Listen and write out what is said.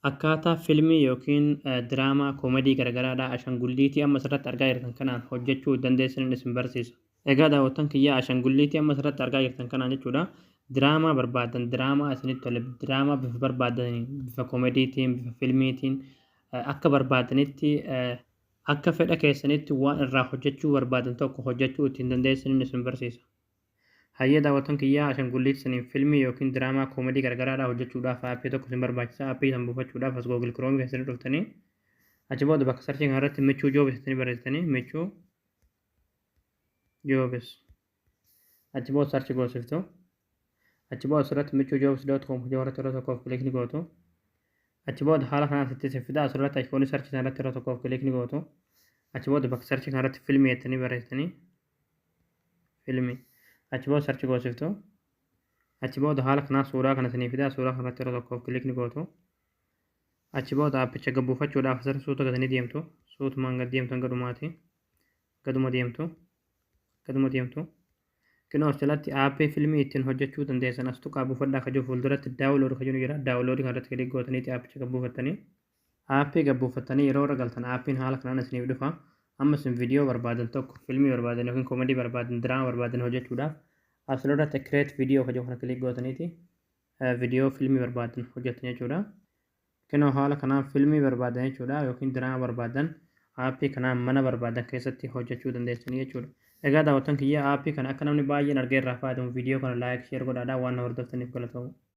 Akkaataa fiilmii yookiin diraamaa koomedii garaagaraadhaa ashangulliitii amma asirratti argaa jirtan kanaan hojjechuu dandeessaniin isin barsiisa. Egaa daawwattoon kiyyaa, ashangulliitii amma asirratti argaa jirtan kanaan jechuudha. Diraamaa barbaadan, diraamaa isinitti tole, diraamaa bifa barbaadaniin, bifa koomediitiin, bifa fiilmiitiin, akka barbaadanitti, akka fedha keessanitti waan irraa hojjechuu barbaadan tokko hojjechuu ittiin dandeessaniin isin barsiisa. Hayyee daawwattoon kiyyaa, ashangulliitii saniin fiilmii yookiin diraamaa koomedii garaagaraadhaa hojjechuudhaaf aappii tokko isin barbaachisa. Aappii san buufachuudhaaf as Google Chrome keessatti dhuftanii, achi booda bakka searchii kanarratti Michuu Jobs jettanii barreessitanii, Michuu Jobs, achi booda search goosiftu. Achi booda asirratti michuujobs.com irratti yeroo tokkoof click ni gootu. Achi booda haala kanaan asitti isin fida. Asirratti iconii searchii sanarratti yeroo tokkoof click ni gootu. Achi booda bakka searchii kanarratti fiilmii jettanii barreessitanii, fiilmii, achi booda search goosiftu. Achi booda haala kanaan suuraa kana isinii fida. Suuraa kanarratti yeroo tokkoof click ni gootu. Achi booda aappicha gad buufachuudhaaf asirra suuta gadanii deemtu. Suutumaan gad deemtu, hanga dhumaati. Gaduma deemtu. Gaduma deemtu. Kunoo as jalatti aappii fiilmii ittiin hojjechuu dandeessan as tuqaa buufadhaa ka jiru fuulduratti download ka jiru jira. Downloadii kanarratti click gootaniiti aappicha gad buufattanii. Aappii gad buufattanii yeroo irra galtan aappiin haala kanaan isiniif dhufa. Amma isin viidiyoo barbaadan tokko, fiilmii barbaadan yookiin koomedii barbaadan, diraama barbaadan hojjechuudhaaf asirratti create video ka jiru kana click gootaniiti viidiyoo fiilmii barbaadan hojjetan jechuudha. Kunoo haala kanaan fiilmii barbaadan jechuudha yookiin diraama barbaadan aappii kanaan mana barbaadan keessatti hojjechuu dandeessanii jechuudha. Egaa daawwattoon kiyya, aappii kana akka namni baay'een argee irraa fayyadamu viidiyoo kana like, share godhaadhaa. Waan na hordoftaniif galatoomu.